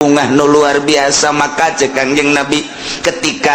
Bungah nu luar biasa. Maka cek Kangjeng Nabi, ketika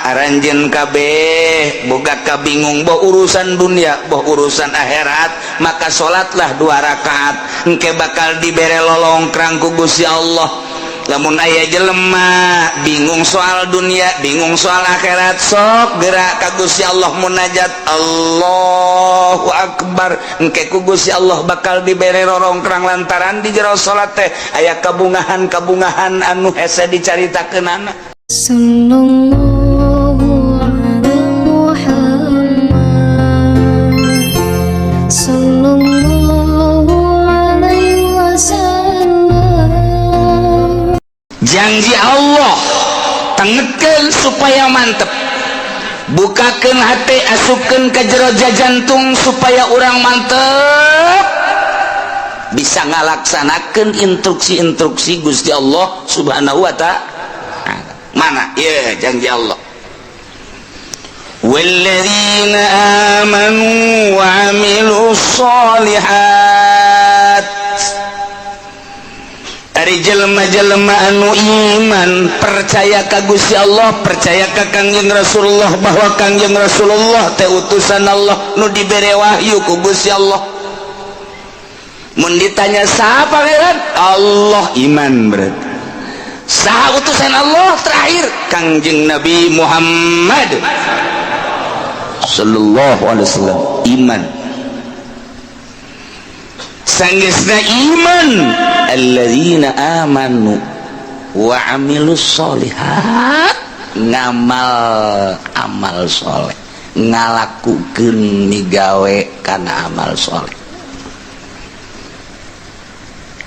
aranjeun kabeh boga kabingung, boh urusan dunia boh urusan akhirat, maka salatlah dua rakaat, engke bakal dibere lolongkrang ku Gusti Allah. Lamun aya jelema bingung soal dunia, bingung soal akhirat, sok gerak ka Gusti Allah, munajat, Allahu Akbar, engke ku Gusti Allah bakal dibere rorongkrang, lantaran di jero salat teh aya kabungahan-kabungahan anu hese dicaritakeunana. Sallallahu ala Muhammad, Sallallahu alaihi wasallam. Janji Allah, tengekeun supaya mantep, bukakeun hati, asupkeun ke jero jantung supaya urang mantep bisa ngalaksanakeun instruksi-instruksi Gusti Allah Subhanahu wa Ta'ala. Mana ya janji Allah? والذين آمنوا وعملوا الصالحات. Ari jelema-jelema anu iman, percaya ka Gusti Allah, percaya ka Kangjeng Rasulullah, bahwa Kangjeng Rasulullah teh utusan Allah nu dibere wahyu ku Gusti Allah. Mun ditanya, "Saha pangeran?" Allah, iman berarti. Saha utusan Allah terakhir? Kangjeng Nabi Muhammad sallallahu alaihi wasallam, iman. Sanggeusna iman, alladzina amanu wa amilus solihat, ngamal amal soleh, ngalakukeun migawe kana amal soleh.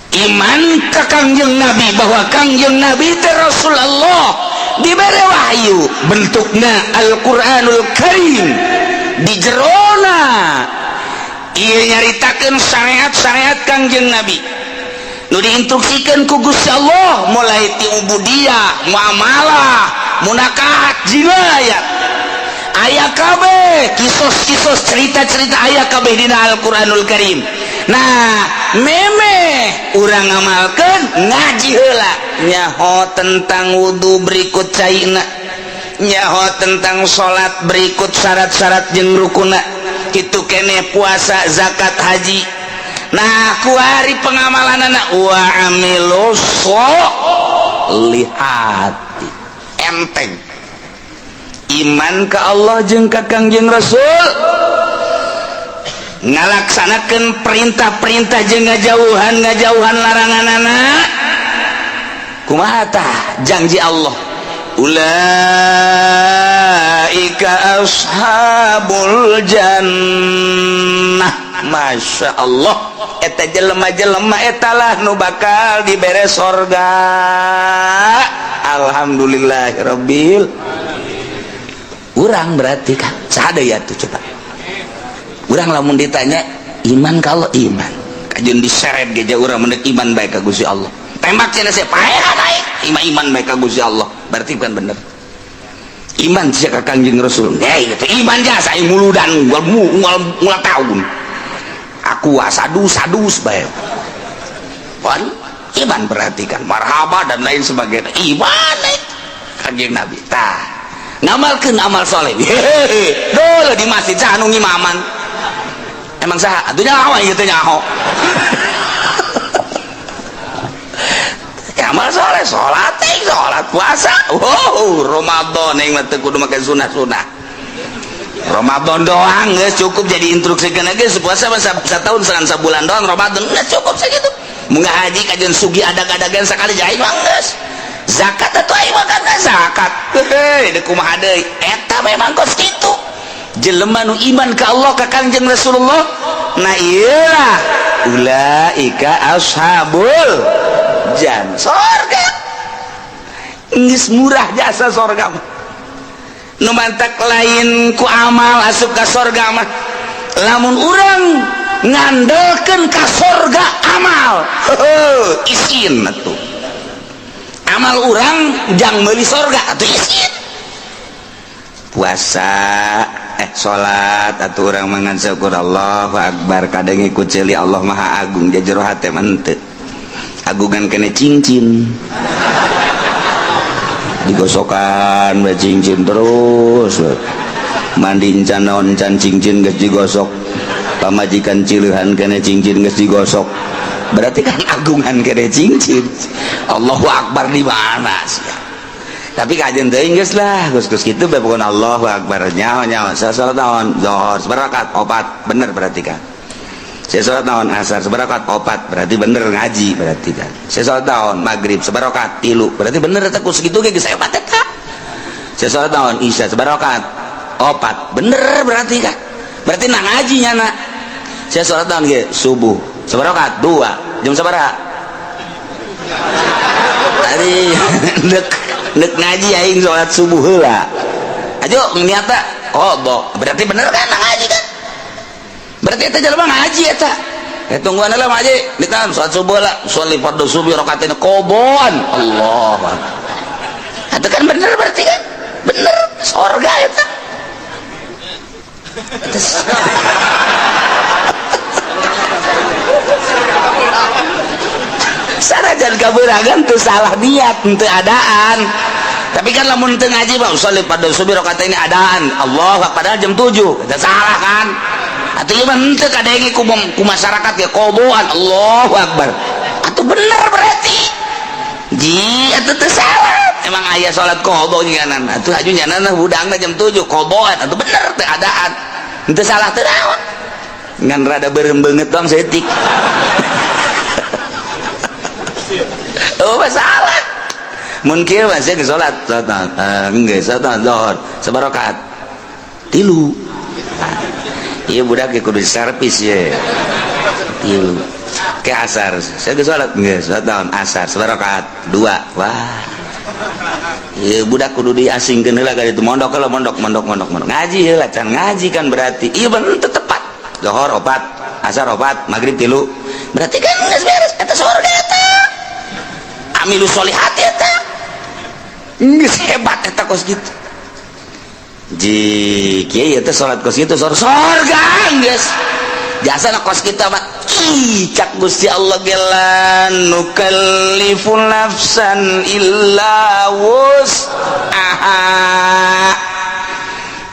Iman ka Kangjeng Nabi, bahwa Kangjeng Nabi teh Rasulullah, dibere wahyu bentukna Al-Qur'anul Karim, di jerona ieu nyaritakeun syariat-syariat Kangjeng Nabi nu diinstruksikan ku Gusti Allah, mulai ti ubudiyah, muamalah, munakahat, jinayat, aya kabeh, kisos-kisos, cerita-cerita aya kabeh dina Al-Qur'anul Karim. Nah, memeh urang ngamalkeun, ngaji heula, nyaho tentang wudu berikut caina, nyaho tentang salat berikut syarat-syarat jeung rukuna, kitu kene puasa, zakat, haji. Nah, kuari pengamalan anak wa amilus solihati, enteng iman ke Allah jeung ka Kangjeng Rasul, ngalaksanakeun perintah-perintah jeung ngajauhan ngajauhan larangan. Anak kumaha tah janji Allah? Ulaika ashabul jannah. Masya Allah, eta jelema-jelema etalah nu bakal dibere sorga. Alhamdulillahirabbil. Urang berarti kan sada ya tuh. Coba urang lamun ditanya iman, kalau iman kajeun diseret geja urang mendek iman baik ka Gusti Allah, tembak cenah saya paehan aing iman, iman baik ka Gusti Allah, berarti bukan bener iman sia ka Kangjeng Rasul. Eh, itu iman jasa aing muludan ngual ngual ngual tahun aku sadus sadus bae. Wan iman berarti kan marhaba dan lain sebagainya, iman eh Kangjeng Nabi tah ngamalkeun amal soleh. Hehehe, dulu di masjid saha nu ngimaman? Emang saha atuh nyaho ieu teh? Nyaho ya amal soleh, salat teh, salat, puasa. Wow, Ramadan yang mah teu kudu make sunah-sunah, Ramadan doang geus cukup jadi instruksi. Geus puasa mah satahun sangan sabulan doang, Ramadan geus cukup segitu. Mun haji kajeun sugi adag-adagan sakali jadi mah geus. Zakat atuh aing mah kan zakat heuh deuk kumaha deui, eta memang kos kitu jelema nu iman ka Allah, ka Kangjeng Rasulullah. Nah, iyalah ulaika ashabul jan sorga, geus murah jasa sorga mah. Nu mantak lain ku amal asup ka sorga mah. Lamun urang ngandelkeun ka sorga amal, heuh, isin atuh. Amal urang jang meuli sorga atuh isin. Puasa, eh, salat atuh urang mangan syukur Allahu akbar, kadang ikut ceuli Allah Maha Agung, jero hate mah henteu. Agungan kene cincin digosokan we cincin terus mandi encan naon encan cincin geus digosok pamajikan cileuhan kene cincin geus digosok berarti kan agungan kene cincin. Allahu Akbar di mana sih? Tapi kajian teuing geus lah, geus-geus kitu bae pokona Allahu Akbar nyaho nyaho. Saya salat naon? Zuhur sabarakat opat, bener berarti kan. Saya salat naon? Asar sabarakat opat, berarti bener ngaji berarti kan. Saya salat naon? Maghrib sabarakat tilu, berarti bener eta ku sakitu ge geus hebat eta. Saya salat naon? Isya sabarakat opat, bener berarti kan. Berarti nah ngaji nyana. Saya salat naon ge? Subuh sabarakat dua, jam sabaraha? Tadi dek dek ngaji aing salat subuh heula. Ajo niatna qada, berarti bener kan nah ngaji kan? Berarti eta jelema ngaji eta. Eh tungguan heula ngaji, ditan salat subuh lah, sholli fardhu subuh rakaatain qadaan. Allah. Eta kan bener berarti kan? Bener sorga eta. Eta sanajan kabeuragan teu salah niat teu adaan. Tapi kan lamun teu ngaji mah sholli fardhu subuh rakaatain adaan. Allah padahal jam 7. Eta salah kan? Atuh ieu mah henteu kadenge ku masyarakat ge qadaan. Allahu Akbar. Atuh bener berarti. Ji atuh teu salah. Emang aya salat qada nyanan. Atuh aju nyanan hudangna jam 7 qadaan. Atuh bener teu adaan. Henteu salah teu naon. Ngan rada beureum beungeut doang saeutik. Oh masalah. Mun kieu mah sia geus salat, salat geus salat zuhur sabarakat tilu. Ieu budak ge kudu servis ye. Tilu. Ke asar, saya geus salat geus salat naon asar sabarakat dua. Wah. Ieu budak kudu diasingkeun heula ka ditu mondok heula mondok mondok mondok mondok. Ngaji heula can ngaji kan berarti. Ieu bener teu tepat. Zuhur opat, asar opat, maghrib tilu. Berarti kan geus beres eta sorga eta. Amilu sholihat eta. Geus hebat eta kos kitu. Ji kieu ieu teh salat kos kitu sorga geus. Jasana kos kitu mah ih cak Gusti Allah gelan nukallifu nafsan illa wus'aha.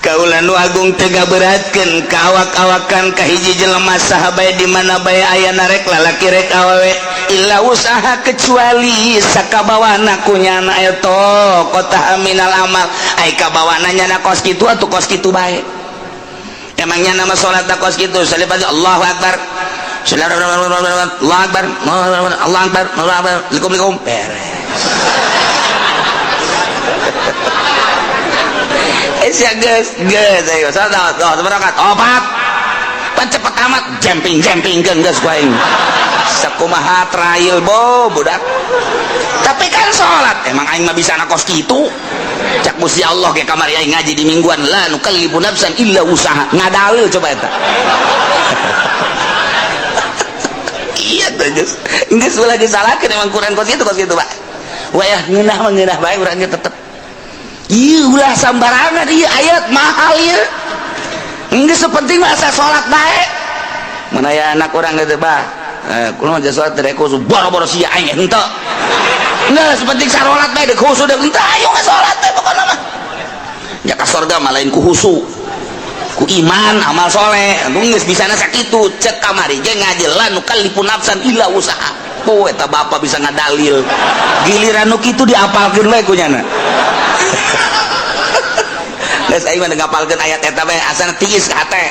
Kaula nu agung teu ngaberatkeun ka awak-awakan ka hiji jelema saha bae di mana bae ayana rek lalaki rek awewe illa usaha kecuali sakabawana ku nyana eta kota minal amal ai kabawana nyana kos kitu atuh kos kitu bae. Emangnya nama salat kos kitu salibati Allahu Akbar Allahu Akbar Allahu Akbar Allahu Akbar likum beres. Sia geus geus ayo salat sabarakat opat pan cepet amat jemping jempingkeun geus ku aing sakumaha trail bo budak. Tapi kan salat emang aing mah bisa na kos kitu cak Gusti Allah ge kamari aing ngaji di mingguan la nukallifu nafsan illa usaha ngadalil coba eta. Iya teh geus geus ulah disalahkeun emang kurang kos kitu Pak. Wayah ngeunah mah ngeunah bae urang ge tetep. Ieu ulah sambarangan ieu ayat mahal ieu. Geus sepenting mah asa salat bae. Mun aya anak urang geus bah, kumaha aja salat teh khusus boro-boro sia aing henteu. Geus penting sarolat bae deuk khusus deuk henteu ayo salat teh pokona mah. Nya ka sorga mah lain ku khusu. Ku iman amal soleh. Atuh geus bisana sakitu cek kamari ge ngaji la nukallifu nafsan illa usaha. Oh eta bapa bisa ngadalil. Giliran nu kitu diapalkeun we ku nyana. Geus aing mah ngapalkeun ayat eta bae asana tiis ka hate.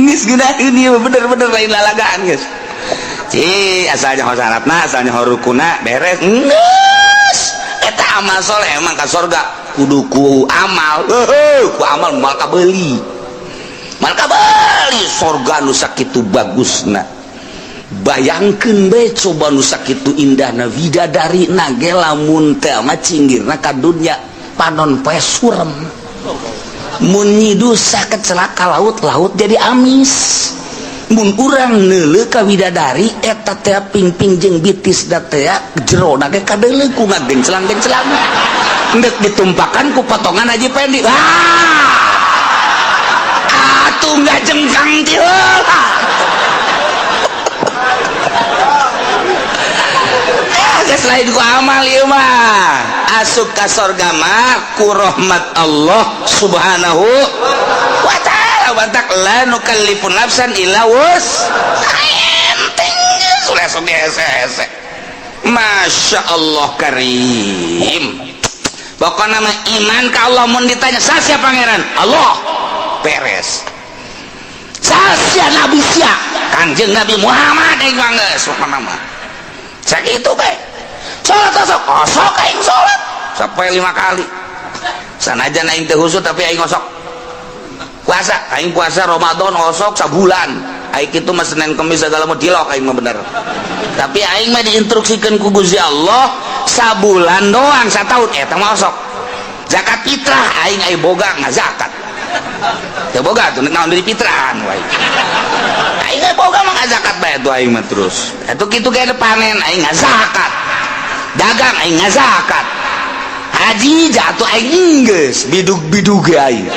Geus geunaheun ieu bener-bener lain lalagaan geus. Ci asalnya ho syaratna, asalnya ho rukuna beres. Geus eta amal soleh emang ka sorga kudu ku amal. Heuh, ku amal moal kabeuli. Moal kabeuli sorga nu sakitu bagusna. Bayangkeun bae coba nu sakitu indahna widadari na ge lamun teh mah cinggirna ka dunya panon poe surem. Mun nyidusa kecelaka laut, laut jadi amis. Mun urang neuleuh ka widadari eta teh pingping jeung bitis da teh jerona ge kadeuleuh ku ngagenclang-genclang. Endek ditumpakan ku potongan Haji Pendi. Ah! Atuh ngajengkang ti heula. Lain ku amal ieu mah. Asup ka sorga mah ku rahmat Allah Subhanahu wa Ta'ala. Bantak la nukallifu nafsan illa wus enteng sudah sok hese. Masya Allah karim. Pokoknya mah iman ka Allah. Mun ditanya saha pangeran? Allah, beres. Saha nabi sia? Kanjeng Nabi Muhammad. Aing mah geus pokona mah sakitu bae. Salat osok osok, aing salat sampai lima kali, sanajan aing teu khusyuk, tapi aing osok. Puasa, aing puasa Ramadan osok sabulan. Aing itu mah Senin Kemis segala mau dilok aing mah bener, tapi aing mah diinstruksikan ku Gusti Allah sabulan doang, satahun eta mah osok. Zakat fitrah aing, aing boga ngazakat teu boga tuh naon dari fitrahan wae. Aing ge boga mah ngazakat bae tuh aing mah. Terus atuh kitu ge panen aing ngazakat, dagang aing ngazakat, haji jatuh aing geus bidug-bidug ge aing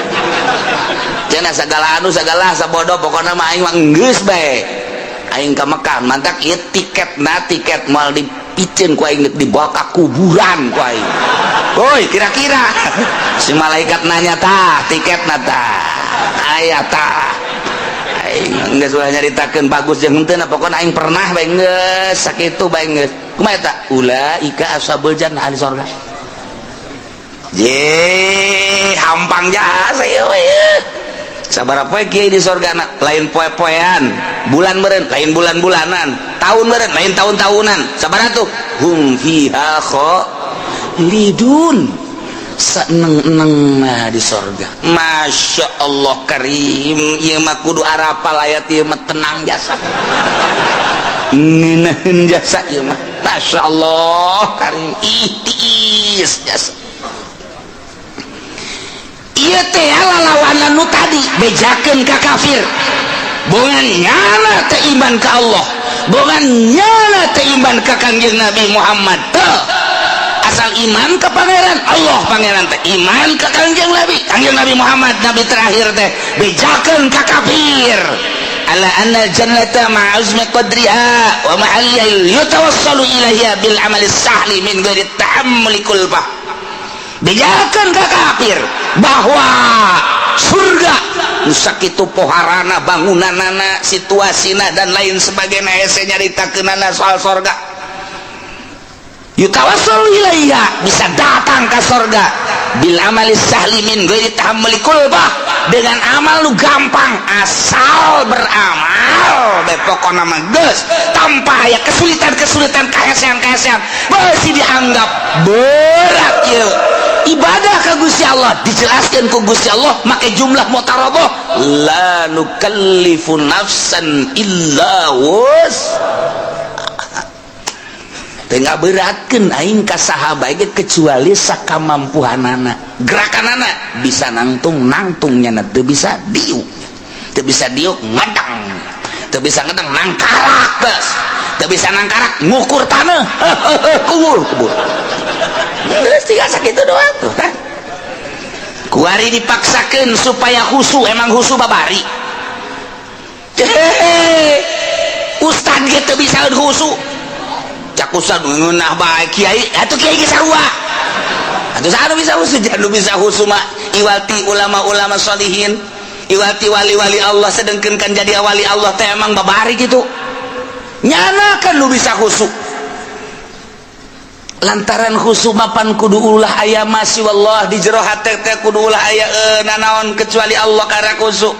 cenah segala anu segala sabodo. Pokokna mah aing mah geus bae aing ka Mekah. Mantak ieu tiket na tiket moal dipiceun ku aing, dibawa ka kuburan ku aing. Woi, kira-kira si malaikat nanya, "Tah tiket na, tah aya tah?" Aing geus ulah nyaritakeun bagus jeung henteu, pokokna aing pernah bae, geus sakitu bae geus. Kumaha eta? Ulaika ashabul jannah, ahli sorga. Je hampang jasa ieu we. Sabaraha poe kiai di sorga na? Lain poe-poean, bulan meureun lain bulan-bulanan, tahun meureun lain tahun-tahunan. Sabaraha tuh? Hum fiha khalidun, seneng-eneng nah di sorga. Masya Allah karim. Ieu mah kudu arapal ayat ieu mah, tenang jasa, ngeunaheun jasa ieu mah. Masya Allah karim, ih tiis jasa. Ieu teh lalawanan nu tadi bejakeun ka kafir, bongan nyana teh iman ka Allah, bongan nyana teh iman ka Kangjeng Nabi Muhammad. Teu asal iman ke pangeran Allah, pangeran teh iman ke Kangjeng Nabi, Kangjeng Nabi Muhammad nabi terakhir teh. Bejakeun ka kafir ala anna jannata ma'azmi qadriha wa mahalliha yatawassalu ilaiha bil amali sahli min ghairi ta'ammuli kulfah. Bejakeun ka kafir bahwa surga nu sakitu poharana, bangunanana, situasina, dan lain sebagainya, hese nyaritakeunana soal sorga. Yutawassalu ilaiha, bisa datang ke sorga, bil amali sahli min ghairi tahammuli kulfah, dengan amal lu gampang, asal beramal bae pokona mah geus, tanpa aya kesulitan-kesulitan, kahesean-kahesean beusi dianggap berat ieu ibadah ka Gusti Allah. Dijelaskan ku Gusti Allah make jumlah mutarabah, la nukallifu nafsan illa wus. Teu ngaberatkeun aing ka saha bae ge kecuali sakamampuhanana. Gerakanana bisa nangtung, nangtungnya, teu bisa diuk, teu bisa diuk ngedang, teu bisa ngedang nangkarak, geus teu bisa nangkarak ngukur tanah, kubur kubur. Geus tinggal sakitu doang tuh. Kuari dipaksakeun supaya khusu, emang khusu babari. Hehehe, ustad ge teu bisa khusu. Cak ustad ngeunah bae kiai atuh, kiai ge sarua atuh. Saha nu bisa khusu? Jangan nu bisa khusu mah iwati ulama-ulama sholihin, iwati wali-wali Allah. Sedengkeun kan jadi wali Allah teh emang babari gitu nyana kan nu bisa khusu. Lantaran khusu mapan kudu ulah aya masih wallah di jero hate teh, kudu ulah aya nanaon kecuali Allah. Karena khusu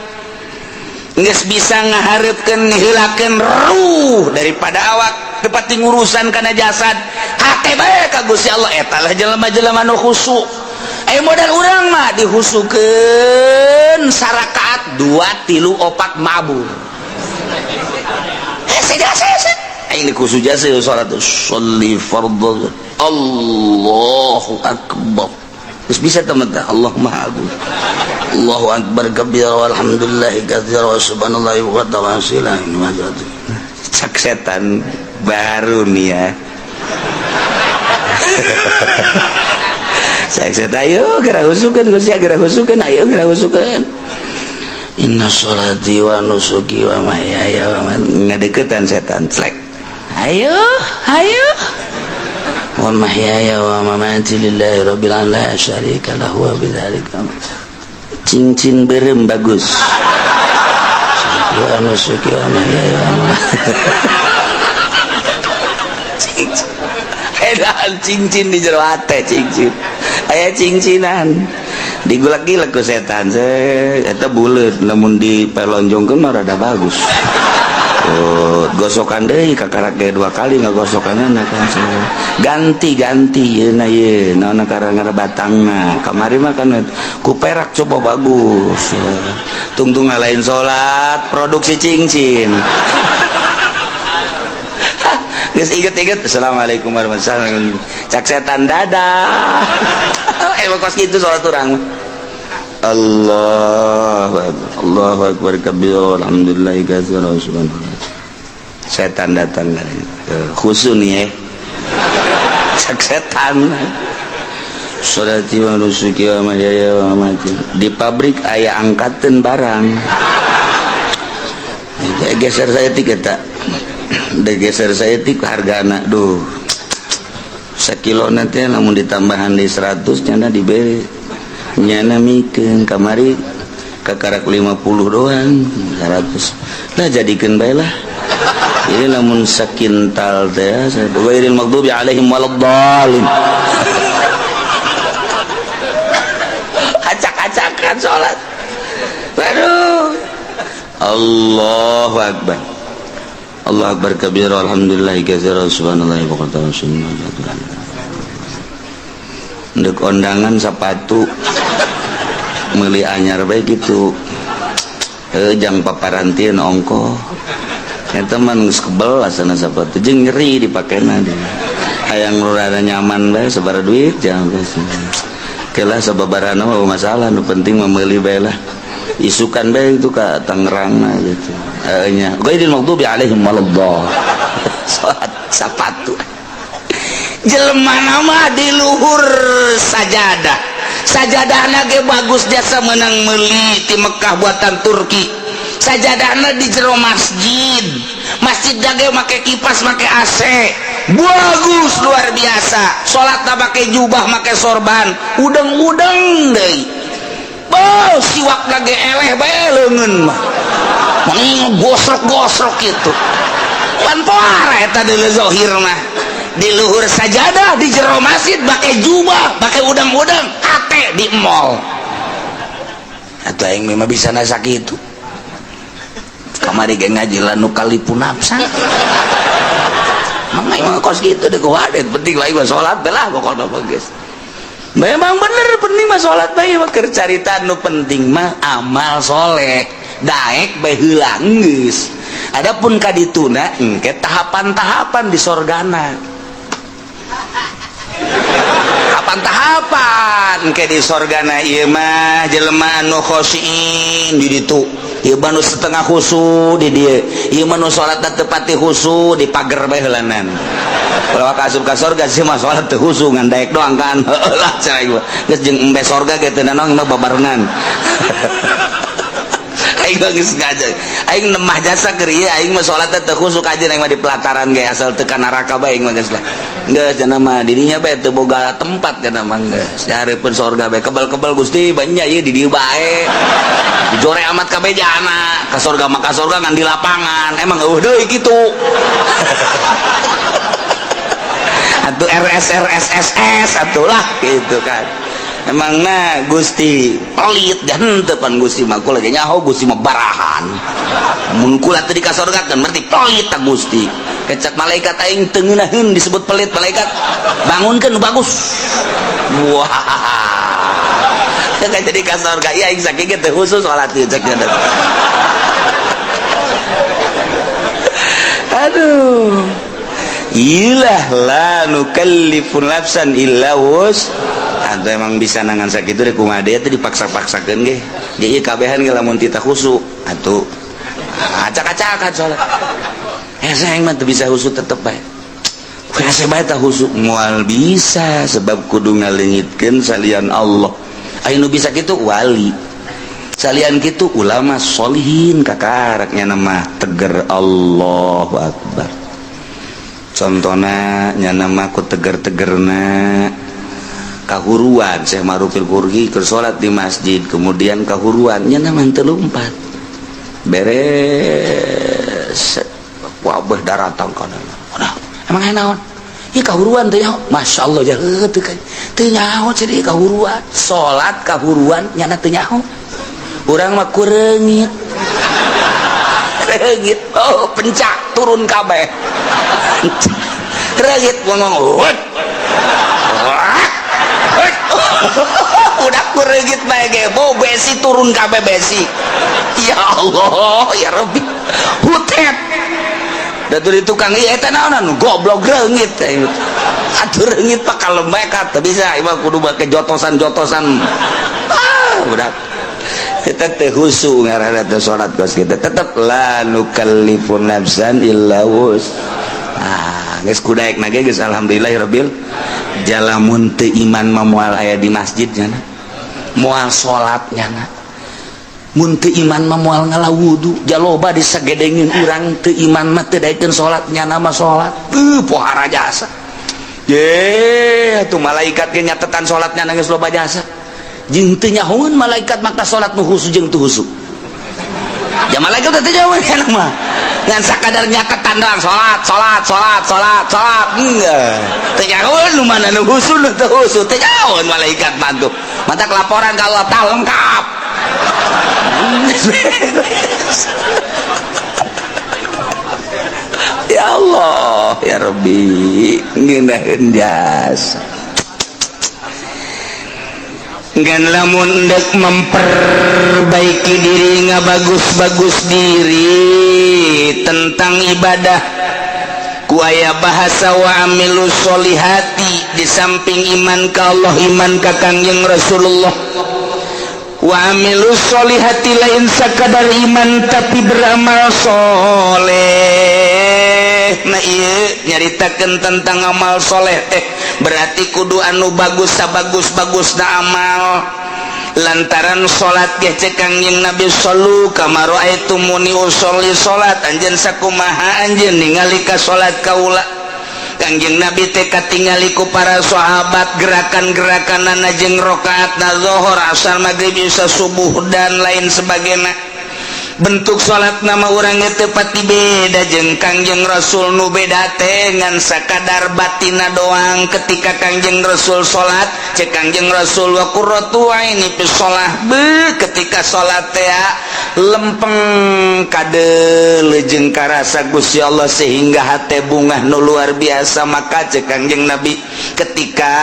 geus bisa ngahareupeun, ngeheulakeun ruh daripada awak, tepati ngurusan kana jasad, hate bae ka Gusti Allah. Eta lah jelema-jelema nu khusu. Eh, modal urang mah dihusukeun sarakaat dua tilu opat mabur. Hese jasa hese aing dikhusu jasa salat sholli fardhu, Allahu akbar. Terus bisa teman Allah Maha Agung, Allahu akbar kabira walhamdulillahi katsira wa subhanallahi wa ta'ala. Cak setan baru nih ya. Cak setan, ayo gerak husukeun Gusti, gerak husukeun, ayo gerak husukeun. Inna sholati wa nusuki wa mahyaya wa ngadeukeutan setan, clek. Ayo, ayo. Wa mahyaya wa mamati lillahi rabbil alamin la syarika lahu wa bidzalika. Cincin berem bagus. Wa nusuki wa mahyaya wa mamati. Cincin. Edan cincin di jero hate cincin. Aya cincinan. Digulak-gilak ku setan. Eta buleut lamun dipelonjongkeun mah rada bagus. Oh, gosokan deui kakarak ge dua kali ngagosokanna kan. Ganti-ganti yeuna ye naon karang batangna. Kamari mah kan ku perak coba bagus. Tungtung lain salat produksi cincin. Geus inget-inget assalamualaikum warahmatullahi wabarakatuh. Cak setan dadah. Emang kos kitu salat urang. Allahu akbar. Allahu akbar kabir alhamdulillah katsiran subhanallah. Setan datang khusu nih ya. Cak setan. Sholati wa nusuki wa mahyaya wa mamati. Di pabrik aya angkateun barang. Geser saya tiga tak. Geser saya tik hargana duh. Sakilo nanti lamun ditambahan di 100 nyana diberi. Nyana mikeun kamari kakarak 50 doang 100 lah jadikeun bae lah. Ini lamun sakintal teh ghairil maghdubi alaihim waladdallin. Acak-acakan salat. Waduh. Allahu akbar. Allahu akbar kabira alhamdulillah katsiran subhanallahi wa bihamdihi. Ndek kondangan sepatu meuli anyar bae gitu. Jang paparantieun ongkoh. Eta mah geus kebel asana sepatu jeung nyeri dipakena dia. Hayang nu rada nyaman bae sabaraha duit jangan geus. Kelah sababarana mah masalah nu penting mah meuli bae lah. Isukan bae itu ka Tangerang gitu. Nya ghairil maghdubi alaihim waladdallin. Salat sapatu. Jelema nama di luhur sajadah. Sajadahna ge bagus jasa menang meuli ti Mekah buatan Turki. Sajadahna di jero masjid. Masjid ge make kipas, make AC. Bagus luar biasa. Salatna make jubah, make sorban, udeng-udeng deui. Beuh, siwak ge eleh bae leungeun mah. Gosrok-gosrok gitu. Pan poara eta deuleu zahir mah. Di luhur sajadah di jero masjid pakai jubah, pakai udang-udang, hate di mall. Atuh aing memang bisa nasak itu. Kamari ge ngaji la nukalipu nafsa. Mang aing mah kos kitu deuk wadet penting lain mah salat teh lah pokona mah geus. Memang bener penting mah salat bae mah keur carita nu penting mah amal soleh. Daek bae heula geus. Adapun ka dituna engke tahapan-tahapan di sorgana. Tahapan-tahapan ke di sorgana ieu mah jelema anu khosyin di ditu. Ieu mah nu setengah khusu di dieu. Ieu mah nu salatna teu pati khusu di pager bae heulanan. Kalau ka asup ka sorga sih mah salat teu khusu ngan daek doang kan. Heuh lah cenah ieu. Geus jeung embe sorga ge teu nanaon mah babarengan. Aing geus ngaji. Aing nemah jasa keur ieu aing mah salat teh teu khusyuk aja aing mah di pelataran ge asal teu ka neraka bae aing mah geus lah. Geus cenah mah dirinya bae teu boga tempat cenah mah geus. Dihareupeun sorga bae kebal-kebal Gusti banyak ieu di dieu bae. Dijore amat kabeh jana ka sorga mah ka sorga ngan di lapangan. Emang eueuh deui kitu. Atuh RS RS SS atuh lah gitu kan. Emang na Gusti pelit dan depan Gusti mah kula ge nyaho Gusti mah barahan. Mun kula teu dikasorgakeun berarti pelit ta Gusti. Kecak malaikat aing teu ngeunaheun disebut pelit malaikat. Bangunkeun nu bagus. Wah. Teu jadi ka sorga ieu aing sakieu teu khusus salat ieu cek. Aduh. Ilah la nukallifu nafsan illa wus. Atau emang bisa nangan sakitu deh kumaha deui teh dipaksa-paksakeun ge. Ge ieu kabehan ge lamun tita khusu atuh acak-acakan salat. Hese aing mah teu bisa khusu tetep bae. Hese bae tah khusu moal bisa sebab kudu ngaleungitkeun salian Allah. Aya nu bisa kitu wali. Salian kitu ulama solihin kakaraknya nama teger Allahu Akbar. Contohna nyana mah ku teger-tegerna kahuruan Syekh Ma'rufil Karhi keur salat di masjid, kemudian kahuruan, nyana mah teu lumpat. Beres, wabah daratang kana. Nah, emang aya naon? Ih, kahuruan teh nyaho. Masya Allah, ya teu teu nyaho jadi kahuruan. Salat kahuruan nyana teu nyaho. Urang mah ku reungit. Reungit, oh, pencak turun kabeh. Reungit ngomong, "Wut." Wut. Udah ku reungit bae ge, bau besi turun kabeh besi. Ya Allah, ya Rabbi. Hutet. Da di tukang ieu eta naonan goblok reungit teh. Atuh reungit pak kalau mereka teu bisa, ieu mah kudu make jotosan-jotosan. Ah, udah. Kita teh khusu ngaranna teh salat kos kita tetep la nukallifu nafsan illa wus. Ah, geus kudaek na ge geus alhamdulillahirabbil jalamun. Teu iman mah moal aya di masjid nyana. Moal salat nyana. Mun teu iman mah moal ngala wudu. Jaloba disagedengin urang teu iman mah teu daekeun salat, nyana mah salat. Beuh, pohara jasa. Ye, atuh malaikat ge nyatetan salatnya geus loba jasa. Jeung teu nyahoeun malaikat maka salat nu khusu jeung teu khusu. Ya malaikat teh jauh kan mah. Ngan sakadar nyatetan doang salat, salat, salat, salat, salat. Enggak. Teu nyahoeun nu mana nu khusu nu teu khusu, teu nyahoeun malaikat mah tuh. Matak laporan ka Allah tah lengkap. Ya Allah, ya Rabbi, ngeunaheun jasa. Ngan lamun ndek memperbaiki diri, ngabagus-bagus diri tentang ibadah, ku aya bahasa wa amilu sholihati. Di samping iman ka Allah, iman ka Kangjeng Rasulullah, wa amilu sholihati, lain sakadar iman tapi beramal soleh. Nah, iya nyaritakeun tentang amal soleh teh berarti kudu anu bagus, sabagus-bagus na amal, lantaran salat ge cek Kangjeng Nabi shollu kama raaitumuni usolli, salat anjeun sakumaha anjeun ningali ka salat kaula. Kangjeng Nabi teh katingali ku para sahabat gerakan-gerakanana jeung rakaatna zuhur, asar, maghrib, isya, subuh, dan lain sebagainya. Bentuk salat nama urang teu pati beda jeung Kangjeng Rasul, nu beda teh ngan sakadar batina doang. Ketika Kangjeng Rasul salat, cek Kangjeng Rasul wa qurratu aini fi shalah, be ketika salat teh lempeng kade jeung karasa Gusti Allah sehingga hate bungah nu luar biasa. Maka cek Kangjeng Nabi, ketika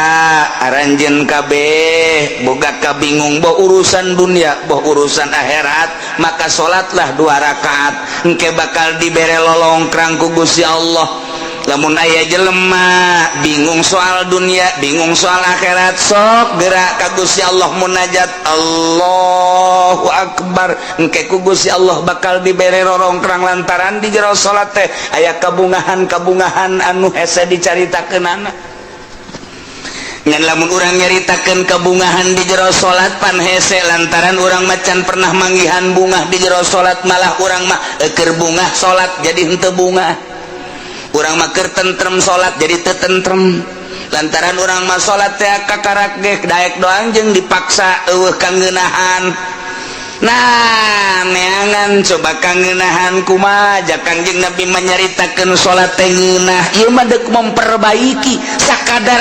aranjeun kabeh boga kabingung, boh urusan dunia boh urusan akhirat, maka salatlah dua rakaat, engke bakal dibere lolongkrang ku Gusti Allah. Lamun aya jelema bingung soal dunia, bingung soal akhirat, sok gerak ka Gusti Allah, munajat, Allahu Akbar, engke ku Gusti Allah bakal dibere rorongkrang, lantaran di jero salat teh aya kabungahan-kabungahan anu hese dicaritakeunana. Ngan lamun urang nyaritakeun kabungahan di jero salat pan hese, lantaran urang macan pernah manggihan bungah di jero salat. Malah urang mah eker bungah salat jadi henteu bungah, urang mah keur tentrem salat jadi teu tentrem, lantaran urang mah salat teh kakarak ge daek doang jeung dipaksa, eueuh kangeunahan. Nah, neangan coba kangeunahan kumaha. Ja Kangjeng Nabi menyaritakeun salat teh ngeunah. Ieu mah deuk memperbaiki sakadar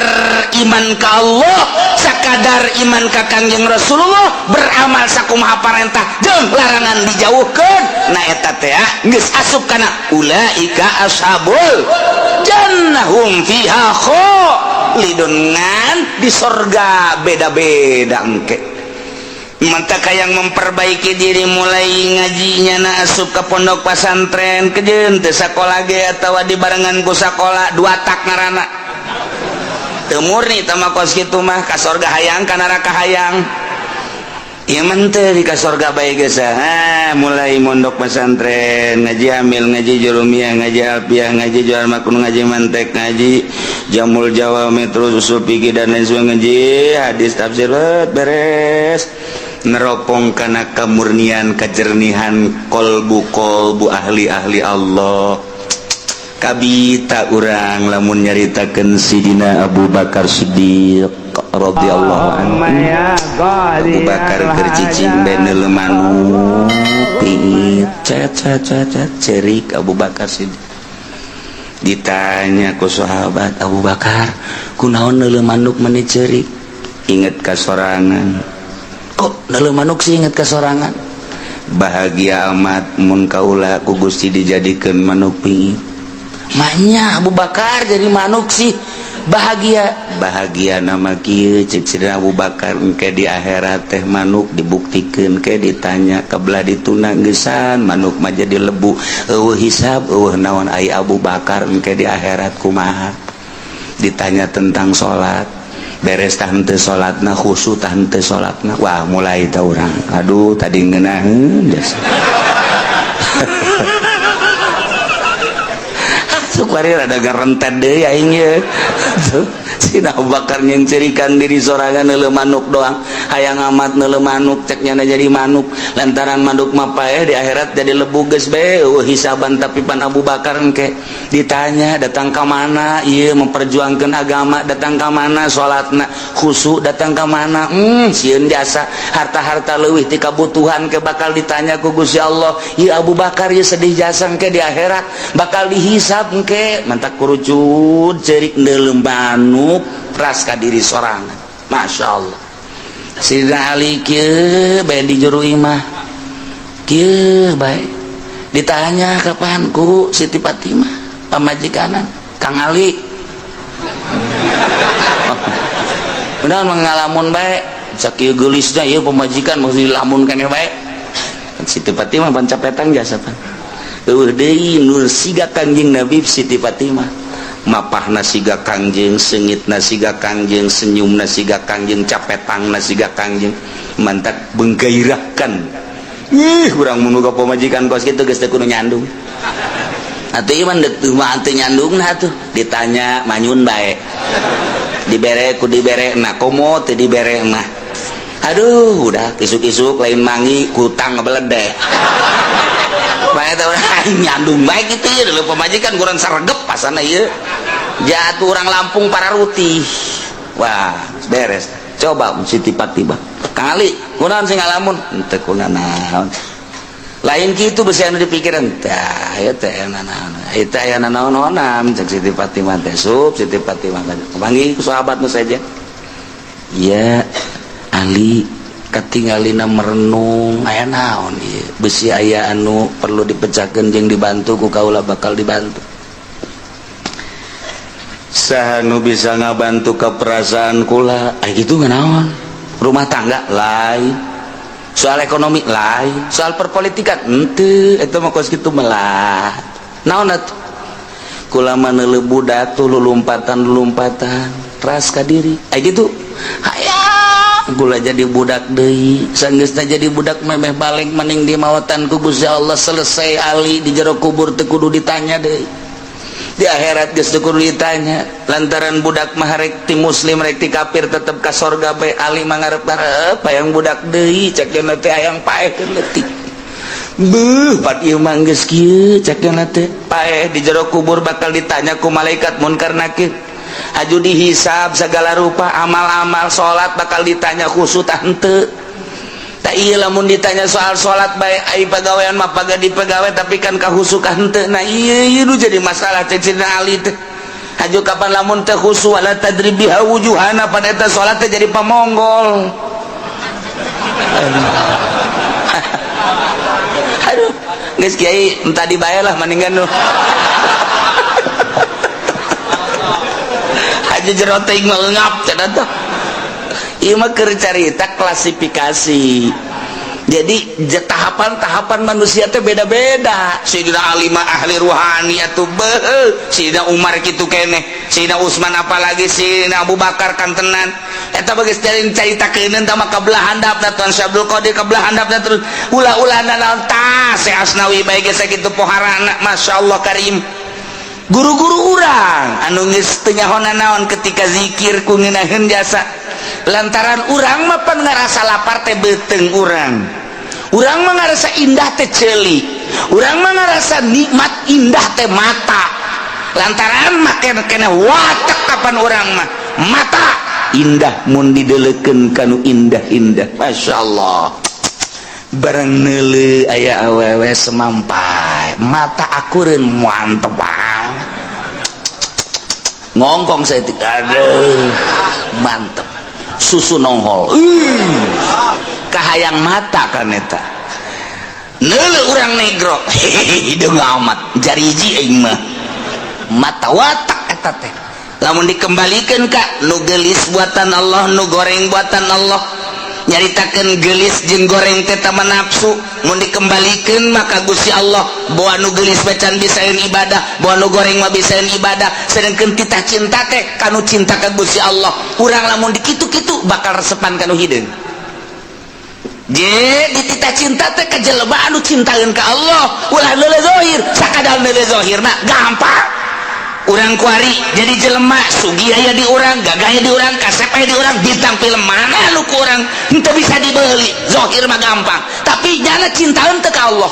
iman ka Allah, sakadar iman ka Kangjeng Rasulullah, beramal sakumaha parentah jeung larangan dijauhkeun. Nah, eta teh geus asup kana ulaika ashabul jannah hum fiha khalidun. Ngan di sorga beda-beda engke. Maka yang memperbaiki diri mulai ngajinya na asup ke pondok pesantren kejeun teu sakola ge atawa dibarengan ku sakola, dua tak ngaranna teu murni tama kos kitu mah, ka sorga hayang ka neraka hayang. Ieu mah teu di ka sorga bae geus. Ah, mulai mondok pesantren, ngaji amil, ngaji jurumiyah, ngaji alfiah, ngaji jual makun, ngaji mantek, ngaji jamul jawami, terus usul fikih dan lain sebagainya, ngaji hadis, tafsir, beres, neropong kana kemurnian, kejernihan kolbu kolbu ahli-ahli Allah. Kabita urang lamun nyaritakeun Sidina Abu Bakar Siddiq radhiyallahu anhu. Abu Bakar keur cicing bae neuleu manuk pingit cet cet cet cet cerik Abu Bakar Siddiq. Ditanya ku sahabat, Abu Bakar kunaon neuleu manuk meni cerik? Inget ka sorangan. Kok neuleu manuk sih inget ka sorangan? Bahagia amat mun kaula ku Gusti dijadikeun manuk pingit. Maknya Abu Bakar jadi manuk sih bahagia. Bahagia nama kieu cek Sidina Abu Bakar, engke di akhirat teh manuk dibuktikeun ke ditanya kebelah dituna geusan manuk mah jadi lebu, eueuh hisab eueuh naon. Ai Abu Bakar engke di akhirat kumaha? Ditanya tentang salat, beres tah henteu salatna, khusyuk tah henteu salatna. Wah, mulai tah urang, aduh, tadi ngeunaheun jasa. Sukwari rada garentet deui aing ye. Sina Abu Bakar nyencerikan diri sorangan neuleu manuk doang. Hayang amat neuleu manuk, cek nyana jadi manuk. Lantaran manuk mah paeh di akhirat jadi lebu geus bae eueuh hisaban, tapi pan Abu Bakar engke ditanya datang ka mana ieu memperjuangkeun agama, datang ka mana salatna khusyuk, datang ka mana sieun jasa harta-harta leuwih ti kabutuhan ke bakal ditanya ku Gusti Allah. Ieu Abu Bakar ieu sedih jasa, engke di akhirat bakal dihisab engke. Mantak kurucut cerik neuleu manuk ras ka diri sorangan. Masya Allah. Sidina Ali kieu bae di jero imah kieu bae, ditanya kapan ku Siti Fatimah pamajikanan, Kang Ali udah mengalamun bae sakieu geulisna ieu pamajikan mesti dilamun keneh bae. Siti Fatimah pancapetan jasa pan eueuh deui nur siga Kangjeng Nabi. Siti Fatimah mapahna siga Kangjeng, seungitna siga Kangjeng, senyumna siga Kangjeng, capetangna siga Kangjeng, mantak menggairahkan. Ih, urang mun boga pamajikan kos kitu geus teu kudu nyandung atuh. Ieu mah deuk mah teu nyandungna atuh. Ditanya manyun bae, dibere ku dibere na, komo teu dibere mah aduh udah isuk-isuk lain mangi kutang ngebeledeh bae teh. Urang nyandung bae kitu ieu leuh pamajikan kurang saregep pasana ieu jatuh orang Lampung para rutih. Wah, beres. Coba Siti Fatimah, Kang Ali kunaon sing ngalamun? Henteu kunanaon lain kitu, besi anu dipikiran tah ieu teh naon ieu teh aya naon-naonan cek Siti Fatimah teh. Sup Siti Fatimah panggil ku sahabat nu saja, ya Ali katingalina merenung, aya naon ieu? Besi aya anu perlu dipecahkeun jeung dibantu ku kaula bakal dibantu. Saha nu bisa ngabantu ke perasaan kula? Ay gitu naon, rumah tangga lain, soal ekonomi lain, soal perpolitikan henteu, eta mah kos kitu melah. Naon atuh? Kula mah neuleuh budak tuh lulumpatan-lulumpatan ras ka diri. Ay gitu hayang kula jadi budak deui, sanggeusna jadi budak memeh balik maning di mawatan ku Gusti Allah. Selesai Ali, di jero kubur teu kudu ditanya deui, di akhirat geus teu kudu ditanya, lantaran budak mah rek ti muslim rek ti kafir tetep ka sorga bae. Ali mah ngarep-ngarep hayang budak deui, cek cenah teh hayang paeh keur leutik. Beuh, pat ieu mah geus kieu cek cenah teh paeh di jero kubur bakal ditanya ku malaikat munkar nakir, haju dihisab segala rupa amal-amal, salat bakal ditanya khusyuk tah henteu. Tak iya lamun ditanya soal salat bae, ai pagawean mah paga di pagawe, tapi kan kahusu ka henteu. Nah, iya iya nu jadi masalah cek Sidina Ali teh. Haju kapan lamun teh khusyuk, wala tadrib biha wujuhana, pan eta salat teh jadi pamonggol. Aduh, geus kiai entah dibayar lah mendingan nu haji jero teuing mah ngap cenah teh. Ieu mah keur carita klasifikasi. Jadi tahapan-tahapan manusia teh beda-beda. Sayyidina Ali mah ahli ruhani atuh beuh, Sayyidina Umar kitu keneh, Sayyidina Utsman apalagi, Sayyidina Abu Bakar kantenan. Eta bageus caritakeun tah mah kabelah handapna Tuan Syekh Abdul Qadir kabelah handapna terus ulah-ulah naon tah Syekh Asnawi bae geus sakitu poharana, masyaallah karim. Guru-guru urang anu geus teu nyaho naon ketika zikir ku ngeunaheun jasa, lantaran urang mah pan ngarasa lapar teh beuteung urang, urang mah ngarasa indah teh ceuli, urang mah ngarasa nikmat indah teh mata. Lantaran make kena watak kapan urang mah mata indah mun didelekeun kanu indah-indah. Masya Allah, bareng neuleu aya awewe semampai, mata akureun, mantep banget, ngongkong saya, aduh mantep, susu nongol, kahayang mata kan eta. Neuleu urang negro, hideung amat, jariji aing mah, mata watak eta teh. Lamun dikembalikan ka nu gelis buatan Allah, nu goreng buatan Allah, nyaritakan gelis jeung goreng teh tama nafsu. Mun dikembalikan maka Gusti Allah bawa nu gelis bacan bisaeun ibadah, bawa nu goreng mah bisaeun ibadah, sedangkan titah cinta teh kanu cinta ka Gusti Allah. Urang lamun dikitu-kitu bakal resepan kanu hideung. Je dititah cinta teh ka jelema anu cintaeun ka Allah, ulah neuleu zahir. Sakadar neuleu zahirna gampang. Urang kuari jadi jelema sugih aya di urang, gagah aya di urang, kasep aya di urang, bintang film mana lu ku urang henteu bisa dibeli. Zahir mah gampang, tapi nyana cintaeun teu ka Allah.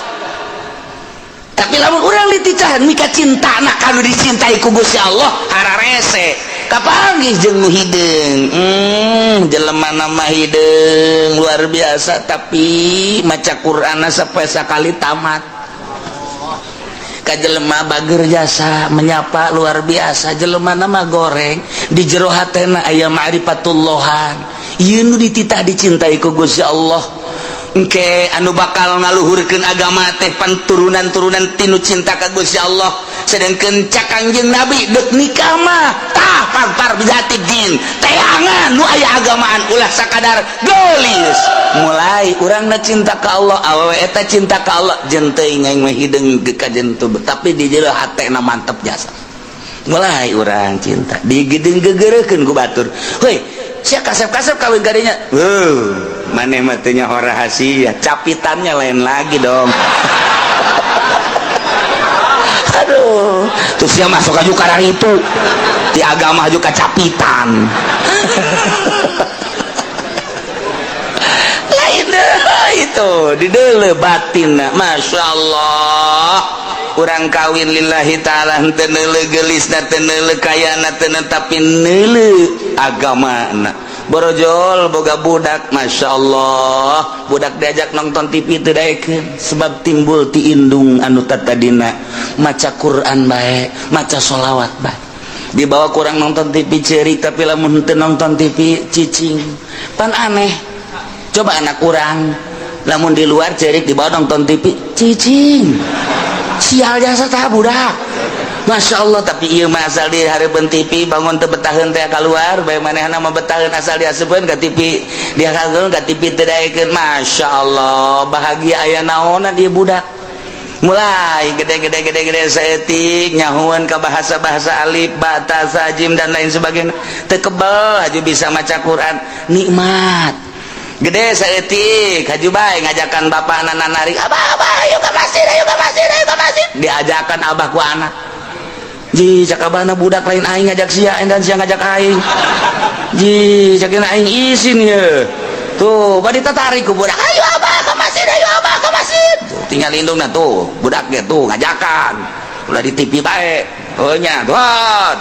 Tapi lamun urang diticahan mika cintana kanu dicintai ku Gusti Allah, hararese kapanggih jeung nu hideung. Jelema nama hideung luar biasa, tapi maca Qur'an sampai sakali tamat. Ka jelema bager jasa menyapa luar biasa, jelema nama goreng, di jero hatena aya ma'rifatullahan. Ieu nu dititah dicintai ku Gusti Allah. Engke anu bakal ngaluhurkeun agama teh pan turunan-turunan tinu cinta ka Gusti Allah. Sedangkan cak Kangjeng Nabi, dek nikah mah tah fadzfar bidzatid din, teangan nu aya agamaan, ulah sakadar geulis. Mulai urangna cinta ka Allah, awewe eta cinta ka Allah, jeung teuing aing mah hideung ka jentu, tapi di jero hatena mantep jasa. Mulai urang cinta digedeng gegereukeun ku batur, heuy sia kasep-kasep kawin kadinya. Maneh mah teu nyaho rahasia capitannya lain lagi dong. Aduh, terus dia masuk aja karena itu di agama juga capitan lain deh itu di dele batin. Masya Allah, urang kawin lillahi ta'ala, henteu neuleu geulisna, teu neuleu kayana, teu tapi neuleu agamana. Borojol boga budak, Masya Allah, budak diajak nonton TV teu daekeun, sebab timbul ti indung anu tatadina maca Quran bae, maca sholawat bae. Dibawa kurang nonton TV cerik, tapi lamun henteu nonton TV cicing. Pan aneh coba, anak kurang lamun di luar cerik, dibawa nonton TV cicing. Sial jasa tah budak. Masya Allah, tapi iya mah asal di hareupeun TV bangun teu betaheun teh keluar bae. Manehna mah betaheun asal diaseupeun ka TV, dia kagel ka TV teu daekeun. Masya Allah, bahagia aya naonan ieu budak. Mulai gede-gede gede-gede saeutik nyahuan ka bahasa-bahasa alif ba ta sa jim dan lain sebagainya, teu kebel haju bisa maca Quran, nikmat. Gede saeutik haju bae ngajakan bapak nana narik, "Abah, abah, ayo ke masjid, ayo ke masjid, ayo ke masjid." Diajakan abah ku anak. Ji, cak abahna, "Budak lain aing ngajak sia dan sia ngajak aing." Ji, cak aing isin ye. Tuh badi tatarik ku budak, "Ayo abah ke masjid, ayo abah ke masjid." Tuh, tinggal indungna tuh budak ge tuh ngajakan ulah di TV bae. Oh nya tuh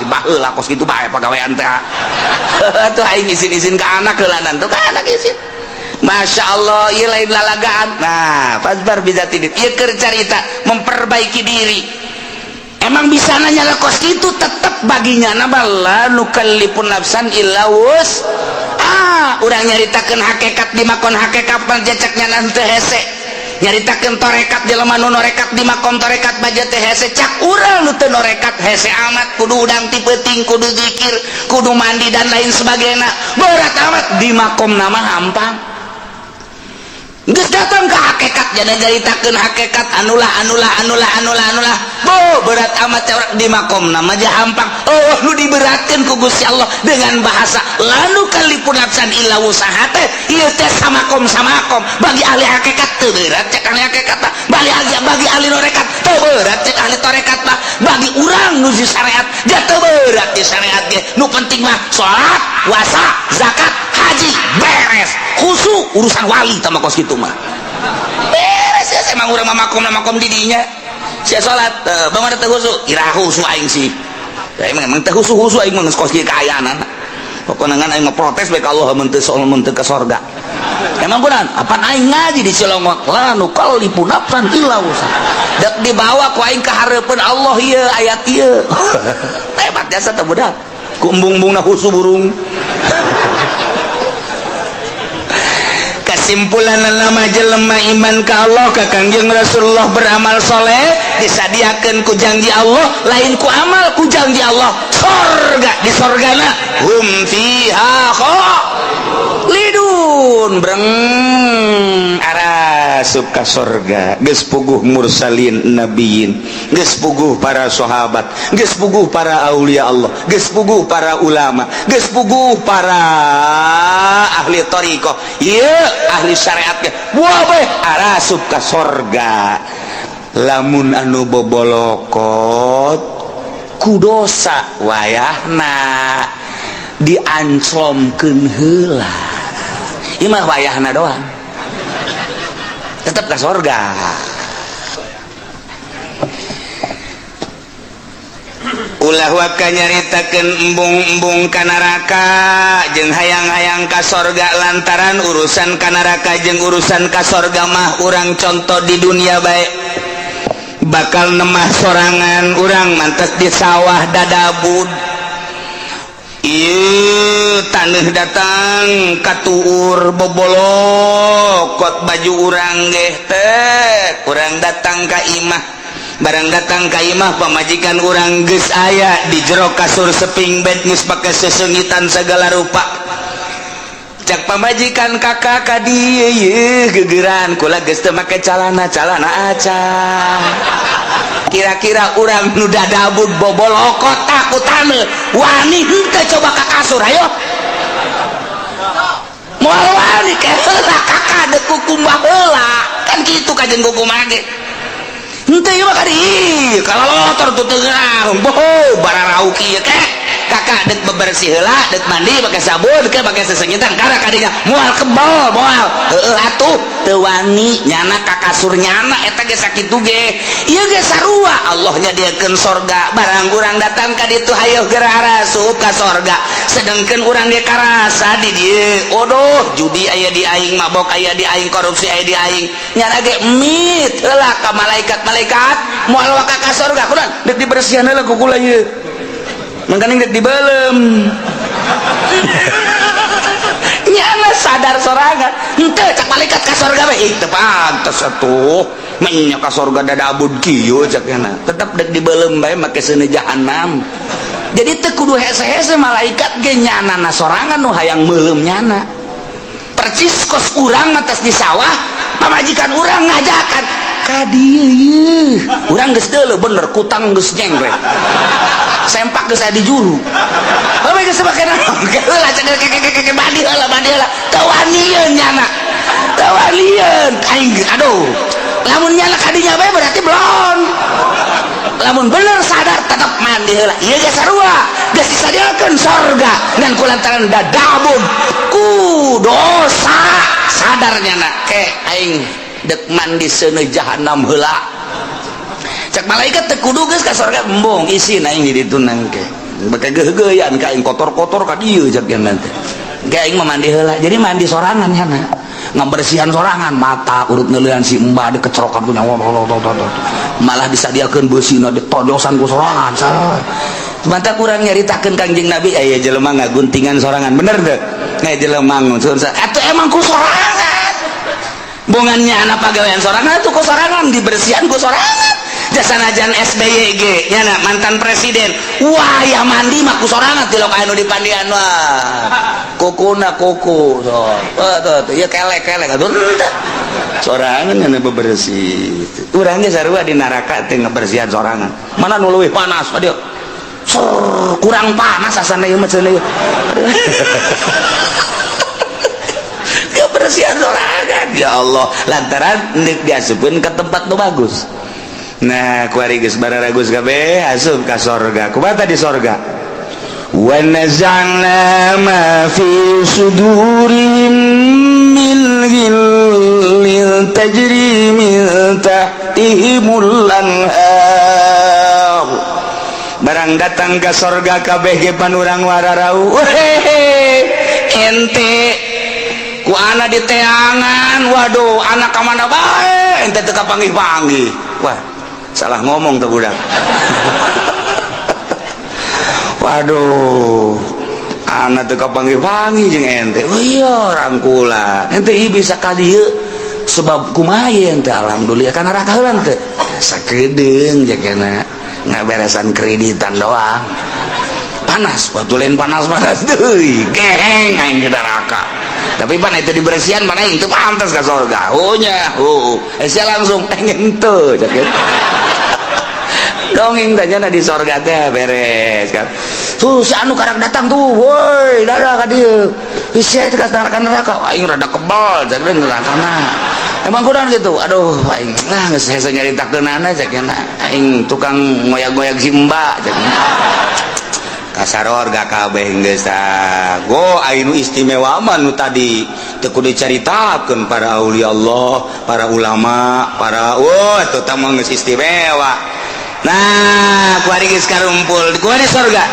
di baheula kos kitu bae pagawean teh. Tuh aing isin-isin ke anak heulanan, tuh ke anak isin. Masya Allah, ieu lain lalagaan. Nah, fadzfar bidzatid, ieu keur carita memperbaiki diri. Emang bisa nanya lah kos itu, tetep baginya nama la nukallifun nafsan illa wus ah. Urang nyaritakeun hakikat di makom hakikat ceknya nanti hese, nyaritakeun torekat jelema nu norekat di makom torekat baja teh hese. Cak urang nu teu norekat hese amat, kudu udang ti peuting, kudu zikir, kudu mandi dan lain sebagainya, berat amat. Di makom nama hampang. Geus datang ke hakikat, jadi nyaritakeun hakikat anulah anulah anulah anulah anulah, bo berat amat cak di makom nama aja hampang. Oh, nu diberatkeun ku Gusti Allah dengan bahasa la nukallifun nafsan illa wusaha teh ieu teh samakom samakom. Bagi ahli hakikat teu berat cek ahli hakikat mah, bagi ahli norekat teu berat cek ahli torekat mah. Bagi urang nu di syariat dia teu berat di syariat ge. Nu penting mah salat, puasa, zakat, haji beres, khusyuk urusan wali tama kos kitu mah beres ya. Emang urang mah makom makom didinya sia salat bangun teu khusyuk, irahu khusyuk aing sih. Aing memang teh husu-husu, aing mah geus kos kieu kaayaan. Pokona ngan aing mah protes bae ka Allah mun teu mun teu ka sorga. Emang kunaon? Apan aing ngaji di Cilongok, la nukallifu nafsan illa wusaha. Dek dibawa ku aing ka hareupeun Allah ieu ayat ieu. Hebat jasa teh budak. Ku embung-embungna husu burung. Kesimpulan nama jelema iman ka Allah ka Kangjeng Rasulullah beramal soleh disadiakeun ku janji Allah, lain ku amal, ku janji Allah sorga. Di sorgana hum fiha khalidun, breng arasup ka sorga. Geus puguh mursalin nabiyin, geus puguh para sahabat, geus puguh para aulia Allah, geus puguh para ulama, geus puguh para ahli thariqah, ieu ahli syariat ge wah bae arasup ka sorga. Lamun anu bobolokot ku dosa wayahna dianclomkeun heula, ieu mah wayahna doang tetep ka sorga. Ulah waka nyaritakeun embung-embung ka neraka jeung hayang-hayang ka sorga, lantaran urusan ka neraka jeung urusan ka sorga mah urang contoh di dunia bae bakal nemah sorangan. Urang mantes di sawah dadabud, ieu taneuh datang katuur bobolokot baju urang geh teh. Urang datang ka imah, barang datang ka imah pamajikan urang geus aya di jero kasur seping bed, geus pake sesengitan segala rupa. Cak pamajikan, "Kakak ka dieu yeuh gegeran kula geus teu make calana, calana acan." Kira-kira urang nu dadabud bobolokot takut taneuh wani henteu coba ka kasur? Ayo, moal wani. Ke heula kakak deuk kukumbah heula, kan kitu kajeun kukumbah ge. Henteu ieu mah ka dieu kalalotor tuh teu boho bararau kieu. Ke kakak dek bebersih heula, dek mandi pakai sabun ke pakai sesengitan karena kadinya moal kebal, moal heueuh atuh teu wani nyana ka kasur nyana eta ge. Sakitu ge ieu ge sarua Allah nyadiakeun sorga. Barang urang datang ka ditu, hayoh geura arasup ka sorga, sedangkan urang ge karasa di dieu, odoh judi aya di aing, mabok aya di aing, korupsi aya di aing, nyana ge mit heula ka malaikat-malaikat moal waka ka sorga. Kunaon? Dek dibersihan heula ku kula ieu, mangkaning dek dibelem. Nyana sadar sorangan henteu cak malaikat ka sorga bae, ih teu pantes atuh menya ka sorga dadabud kieu cak nyana. Tetep dek dibelem bae make seuneu jahanam. Jadi teu kudu hese-hese malaikat ge, nyana na sorangan nu hayang meuleum nyana. Percis kos urang atas di sawah, pamajikan urang ngajakan ka dieu ieu, urang geus deuleu bener kutang geus nyengklek, sempak geus aya di juru. Bae geus make naon heula cek ke mandi heula, mandi heula. Teu wanieun nyana, teu wanieun aing. Aduh, lamun nyana kadinya bae berarti belum. Lamun bener sadar tetep mandi heula. Ieu ge sarua, geus disadiakeun sorga ngan kulantaran dadabun ku dosa sadar nyana, ke aing dek mandi seuneu jahanam heula. Cak malaikat teu kudu geus ka sorga, embung isin aing di ditu nangke beke geugeuyan ka aing kotor-kotor ka dieu cak nyana teh. Ge aing mah mandi heula. Jadi mandi sorangan nyana, ngabersihan sorangan, mata urut neuleuan si embah dikecerokan ku nyawa, malah disadiakeun beusina ditojosan ku sorangan. Mata kurang nyaritakeun Kangjeng Nabi aya jelema ngaguntingan sorangan, bener teu? Aya jelema nguncun atuh emang ku sorangan, bongannya anak pagawean sorangan atuh ku sorangan, dibersihan ku sorangan. Jasa najan SBY ge nyana mantan presiden, wah ya mandi mah ku sorangan, tilok anu dipandian wah kukuna kuku so tuh tuh ya kelek kelek atuh sorangan nyana bebersih. Urang ge sarua di neraka teh ngebersihan sorangan. Mana nu leuwih panas aduh kurang panas asana ieu mah cenah ieu kebersihan sorangan. Ya Allah, lantaran deuk diasupkeun ke tempat nu bagus. Nah kuari geus bararagus kabeh asup ka sorga. Kumaha di sorga? Wa naza'na ma fi sudurihim min ghillin tajri min tahtihimul anhar. Barang datang ke sorga, kabeh ge pan urang wararau. Wehehe, ente ku ana diteangan. Waduh, anak ka mana bae ente teu kapanggih-panggih. Wah, salah ngomong tuh budak. Waduh, anak teu kapanggih-panggih jeung ente. Oh iya, rangkulan ente ieu bisa ka dieu sebab kumaha ente? Alhamdulillah, kana neraka heula teu sakedeung jagana ngaberesan kreditan doang. Panas waktu lain, panas panas deui, geheng aing di neraka. Tapi pan itu dibersihan, mana itu pantas ke surga. Oh nya, oh eh, sia langsung pengen tuh cek dongeng tanya di sorga teh beres kan. Tuh si anu karak datang tuh, woi, dadah ka dieu. Sia itu ka neraka, neraka aing rada kebal cek neraka na. Emang kurang gitu. Aduh, aing lah geus hese nyaritakeunana cek aing, tukang ngoyag-ngoyag si mbak cek. Kasarorga kabeh geus. Go anu istimewa mah nu tadi teu kudu dicaritakeun, para aulia Allah, para ulama, para, wah, eta mah geus istimewa. Nah, kuari geus karumpul kuari sorga.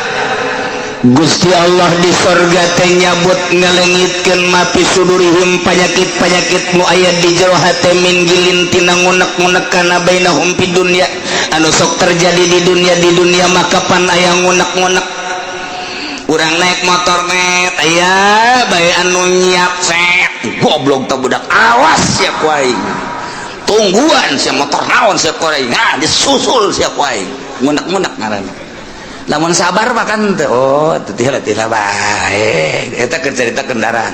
Gusti Allah di sorga teh nyabut, ngalengitkeun ma fi sudurihim, penyakit-penyakit nu aya di jero hate, min ghillin, tina ngunek-ngunek, kana bainahum fi dunya, anu sok terjadi di dunia. Di dunia maka pan aya ngunek-ngunek. Urang naik motor net, aya bae anu nyiap set, goblok teh budak, awas sia ku aing, tungguan sia, motor naon sia ku aing. Nah, disusul sia ku aing. Ngunek-ngunek ngaranna. Lamun sabar mah kan teu, oh teu tila bae eta keur cerita kendaraan.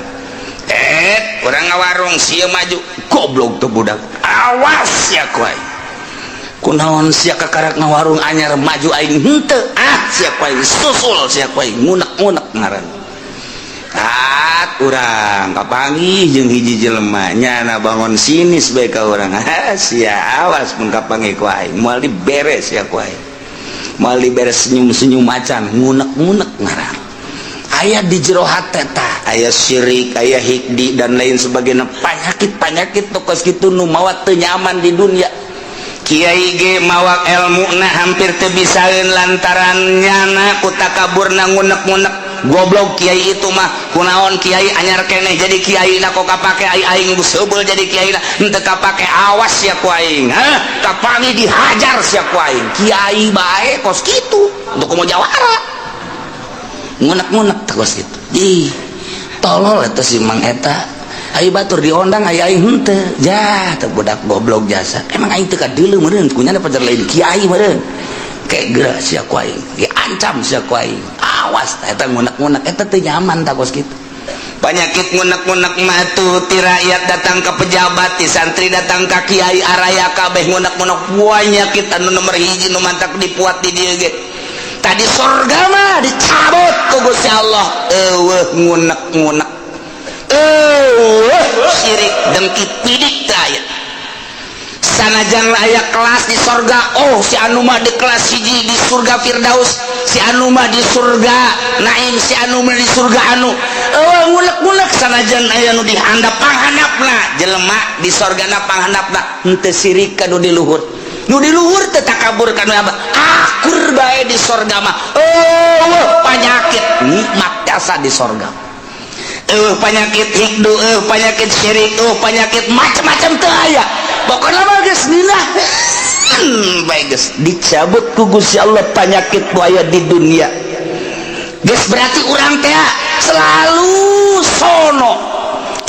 Eh, urang ngawarung, sia maju, goblok tuh budak, awas sia ku aing, kunaon sia kakarak ngawarung anyar maju, aing henteu, ah sia ku aing, susul sia ku aing. Ngunek-ngunek ngaran. Tat urang kapanggih jeung hiji jelema, nyana bangun sinis bae ka urang. Ah sia, awas mun kapanggih ku aing, moal diberes sia ku aing, moal diberes, senyum-senyum macan. Ngunek-ngunek ngaran. Aya di jero hate tah, aya syirik, aya hiqdi, dan lain sebagainya, penyakit-penyakit tokos kitu nu mawa teu nyaman di dunia. Kiai ge mawa ilmu na hampir teu bisaeun lantaran nyana ku takaburna, ngunek-ngunek, goblok kiai itu mah, kunaon kiai anyar keneh jadi kiai na kok kapake, ai aing seubeuh jadi kiai na henteu kapake, awas ya ku aing, hah, kapanggih dihajar sia ku aing. Kiai bae kos kitu, untuk komo jawara ngunek-ngunek kos kitu. Ih, tolol eta si Mang eta. Ayo batur diondang, ayo aing henteu. Jah teu budak goblok jasa. Emang aing teu kadeuleu meureun kunyana pajar lain kiai meureun. Kayak geura sia ku aing, diancam sia ku aing, awas. Eta ngunek-ngunek eta teu nyaman tah kos kitu. Penyakit ngunek-ngunek mah tuh ti rakyat datang ke pejabat, ti santri datang ke kiai, araya kabeh ngunek-ngunek. Penyakit anu nomor hiji nu mantak dipuat di dieu ge. Tadi sorga mah dicabut ku Gusti Allah, eueuh ngunek-ngunek, eueuh syirik, dengki, pidik teu aya. Sanajan aya kelas di sorga, oh si anu mah di kelas hiji di surga Firdaus, si anu mah di surga Naim, si anu mah di surga anu, eueuh ngulek-ngulek. Sanajan aya nu dihandap, panghandapna jelema di sorgana, panghandapna henteu sirik ka nu di luhur, nu di luhur teu takabur ka nu apa, akur bae di sorga mah. Eueuh penyakit, nikmat jasa di sorga. Eueuh penyakit hiqdu, eueuh penyakit syirik, eueuh penyakit macam-macam teu aya. Pokoknya mah geus nilai bae, geus dicabut ku Gusti Allah penyakit nu aya di dunia. Geus berarti urang teh selalu sono,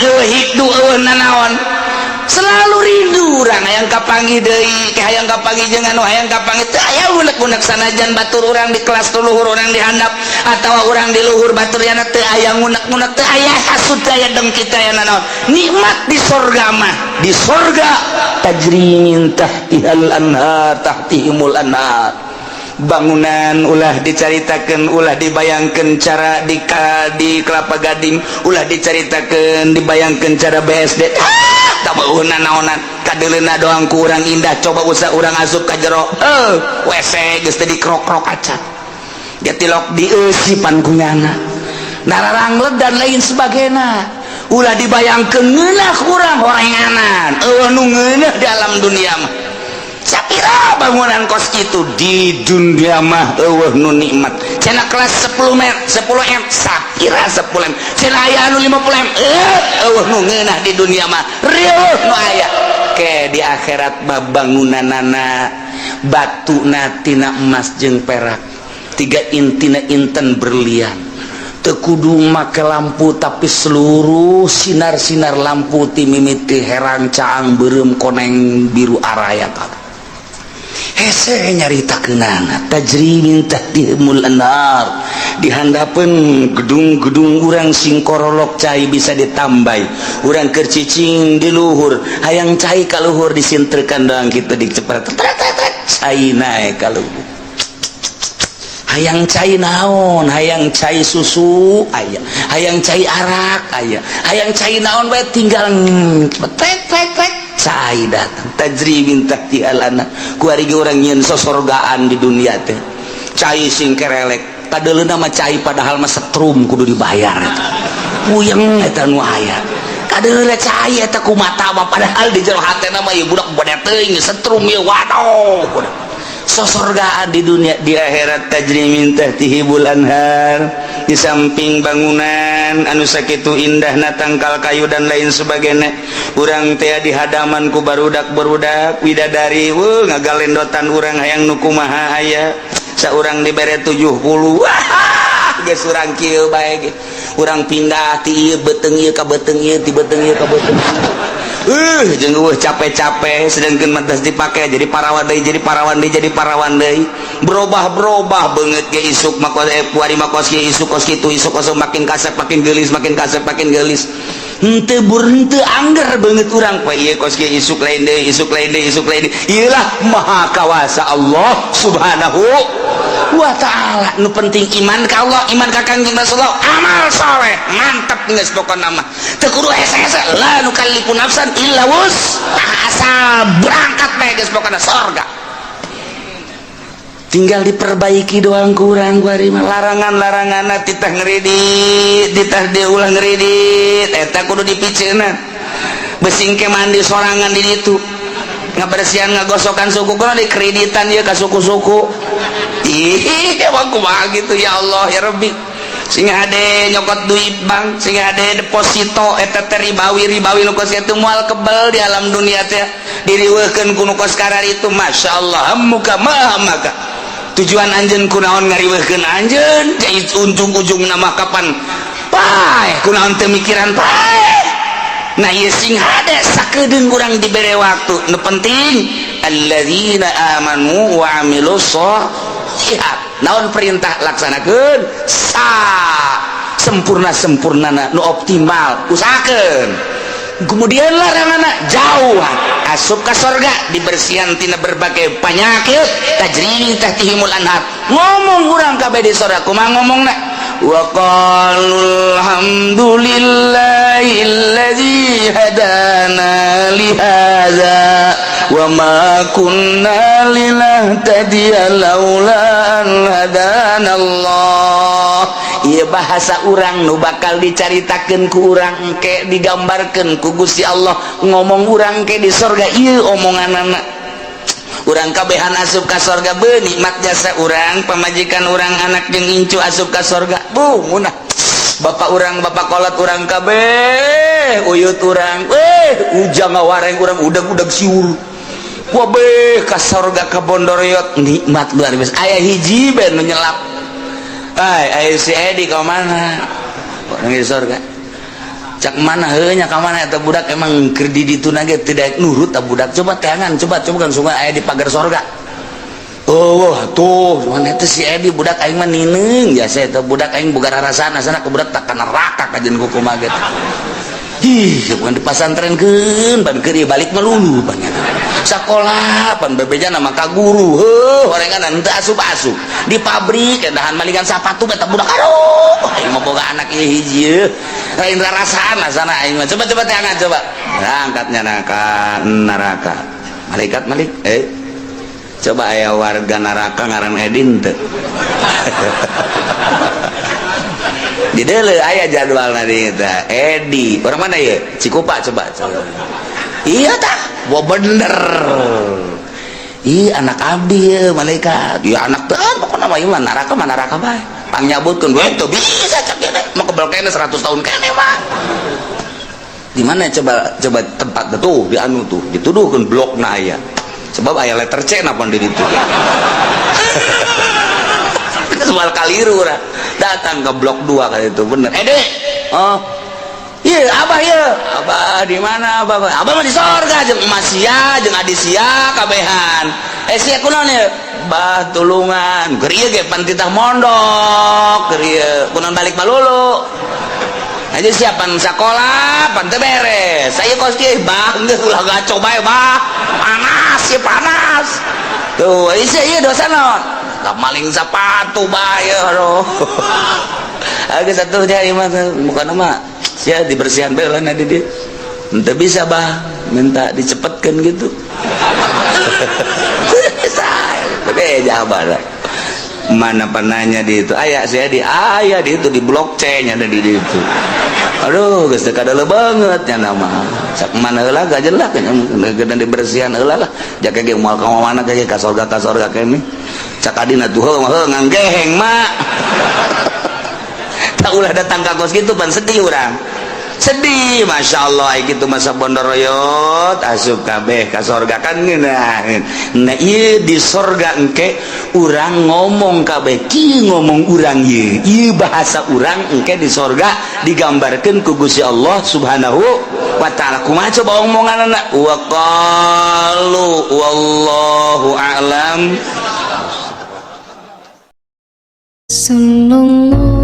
eueuh hiqdu, eueuh nanaon, selalu rindu urang hayang kapanggih deui ke, hayang kapanggih jeung anu, hayang kapanggih. Teu aya unek-unek. Sanajan batur urang di kelas luhur, urang di handap atawa urang di luhur batur yana, teu aya ngunek-ngunek, teu aya hasud, teu aya dengki, teu aya nanaon. Nikmat di sorga mah. Di sorga tajri min tahtihal anhar, tahtihimul anhar. Bangunan ulah dicaritakan, ulah dibayangkan cara di Kelapa Gading, ulah dicaritakan, dibayangkan cara BSD. Ah, tak mau naonan, kadeleuna doang kurang indah. Coba usah urang asup ka jero, eh, WC geus teu dikrok-krok acan dia, tilok dieusipan ku nyana, nararanglet dan lain sebagainya. Ulah dibayangkeun ngeunah kurang horenganan, eueuh nu ngeunah di alam dunia mah. Sapira bangunan kos kitu di dunia mah euweuh nu nikmat. Cenah kelas 10 m, 10 m, sapira 10 m. Cenah aya anu 50 m, euweuh nu ngeunah di dunia mah. Riweuh nu aya. Ke di akhirat mah bangunanana batuna tina emas jeung perak. Tiga intina inten berlian. Teu kudu make lampu, tapi seluruh sinar-sinar lampu ti mimiti herang, caang, beureum, koneng, biru, araya kabeh. Hese nyaritakeunana, tajri min tahtihimul anhar, di handapeun gedung-gedung urang sing korolok cai bisa ditambai. Urang keur cicing di luhur, hayang cai ka luhur, disintrekan doang kitu, dicepret cai naek ka luhur. Hayang cai naon, hayang cai susu aya, hayang cai arak aya, hayang cai naon bae, tinggal tek tek tek, cai datang. Tajri min tahtihal anhar. Kuari ge urang nyieun sosorgaan di dunia teh, cai sing kerelek, kadeuleuna mah cai, padahal mah setrum kudu dibayar eta. Puyeng eta nu aya. Kadeuleuna cai eta ku mata mah, padahal di jero hatena mah ieu budak bade teuing setrum ieu, waduh. Sosorgaan di dunia, di akhirat tajri min tahtihimul anhar. Di samping bangunan anu sakitu indahna, tangkal kayu dan lain sebagainya, urang teh di hadaman ku barudak-barudak widadari, weuh, ngagalendotan urang hayang nu kumaha aya. Saurang dibere 70, wah, geus urang kieu bae ge. Urang pindah ti ieu beuteung ieu ka beuteung ieu, ti beuteung ieu ka beuteung ieu. Jeung euweuh capek-capek, sedangkan matas dipake jadi parawan deui, jadi parawan deui, jadi parawan deui, berubah-berubah beungeut ge. Isuk mah kos, kuari mah kos kieu, isuk kos kitu, isuk kos, makin kasep makin geulis, makin kasep makin geulis, henteu bur henteu angger beungeut urang poe ieu kos kieu, isuk lain deui, isuk lain deui, isuk lain deui. Ieu lah maha kawasa Allah Subhanahu wa Ta'ala. Nu penting iman ka Allah, iman ka Kangjeng Rasulullah, amal soleh, mantep geus pokona mah. Teu kudu hese-hese, la nukallifu nafsan illa wus'aha, asal berangkat bae geus pokona sorga. Tinggal diperbaiki doang kurang kuari mah. Larangan-larangan titah ngeridit, titah diulah ngeridit, eta kudu dipiceuna. Besing ke mandi sorangan di ditu, ngabersihan, ngagosokan suku kudu dikreditan ieu ka suku-suku. Ih, emang kumaha gitu, ya Allah ya Rabbi. Sing hade nyokot duit bank, sing hade deposito, eta teh ribawi, ribawi nu kos itu moal kebel di alam dunia teh, diriweuhkeun ku nu kos itu. Masya Allah, muka maha maka tujuan anjeun kunaon ngariweuhkeun anjeun jadi ujung-ujung nama kapan paeh, kunaon teu mikiran paeh. Nah, ieu sing hade sakedeung urang dibere waktu. Nu penting alladzina amanu wa amilus sholihat. Naon perintah laksanakeun sa sempurna sempurnana, nu optimal usahakeun, kemudian larangan jauh, asup ka sorga, dibersihan tina berbagai penyakit, tajri min tahtihimul anhar. Ngomong urang kabeh di sorga kumaha ngomongna? Wa qalu alhamdulillahilladzi hadana li hadza wa ma kunna linahtadiya laula an hadana Allah. Ieu bahasa urang nu bakal dicaritakeun ku urang engke, digambarkeun ku Gusti Allah ngomong urang ke di sorga. Ieu omonganana urang kabehan asup ka sorga, be nikmat jasa urang, pamajikan urang, anak jeung incu asup ka sorga. Bu munah bapak urang, bapak kolot urang kabeh, uyut urang, ujang ngawareng urang, udag-udag siur. Wabeh ka sorga, ka Bondoriot, nikmat luar biasa. Aya hiji ben nu nyelap. Ai, aya si Edi ka mana? Orang di sorga. Cak mana heuh nya, ka mana eta budak? Emang keur di ditu ge tidak nurut ta budak. Coba teangan, coba coba kan sungai aya di pagar sorga. Oh, tuh, mana eta si Edi, budak aing mah nineung jasa eta budak aing boga rarasana sana ke budak tak ka neraka kajeun kumaha ge. Ih, bukan dipasantrenkeun, ban keur balik melulu pan sakola, pan bebeja nama ka guru, heuh, horengan henteu asup-asup. Di pabrik dahan malingan sapatu eta budak. Aduh, aing mah boga anak ieu hiji ieu. Lain rarasaan lah sana aing mah. Coba coba teangan coba. Angkatnya neraka neraka. Malaikat malik, coba aya warga neraka ngaran Edin teu? Di deuleu aya jadwal tadi eta. Edi, orang mana ya? Cikupa coba. Coba. Iya tah, wah bener. Ih, anak abdi ya, malaikat ya, anak teh pokoknya mah ieu mah neraka mah neraka bae, pangnyabutkeun we teu bisa. Cak dia mah kebel keneh 100 tahun keneh mah. Di mana coba coba tempat tuh di anu tuh dituduhkeun blokna aya, sebab aya letter C napa di ditu. Soal kaliru lah, datang ke blok 2 kali itu bener. Eh, Dek, oh iya, Abah, iya Abah. Di mana Abah? Abah mah di sorga jeung emas sia jeung adi sia kabehan. Eh, sia kunaon ya? Bah, tulungan keur ieu ge pan titah mondok keur ieu, kunaon balik malulu aja siapan sekolah pan teu beres. Saya kos kieu, Bah, geus ulah gaco bae, Bah, panas ya, panas tuh. Isi ieu dosa naon? Gak maling sepatu bae. Aduh, agak satu dia mah bukan mah sia dibersihan bae lah di dia. Ente bisa, Bah, minta dicepetkan gitu. Tapi ya lah, mana penanya di itu ayah saya di ayah di itu di blok C nya ada di itu. Aduh, geus teu kadele banget nya nama sak mana heula gak jelas kan dibersihan heula lah. Jaka ge moal ka mana ge, ka sorga kene. Cak adina tuh heuh mah heuh nganggeheng mak tak ulah datang ka kos kitu pan sedih urang, sedih. Masya Allah, gitu masa bondoroyot asup kabeh ka sorga kan ngeunah. Nah, ieu di sorga engke urang ngomong kabeh kieu, ngomong urang ieu, ieu bahasa urang engke di sorga digambarkeun ku Gusti Allah Subhanahu wa Ta'ala. Kumaha coba omonganna? Wa qalu wallahu a'lam. Sallallahu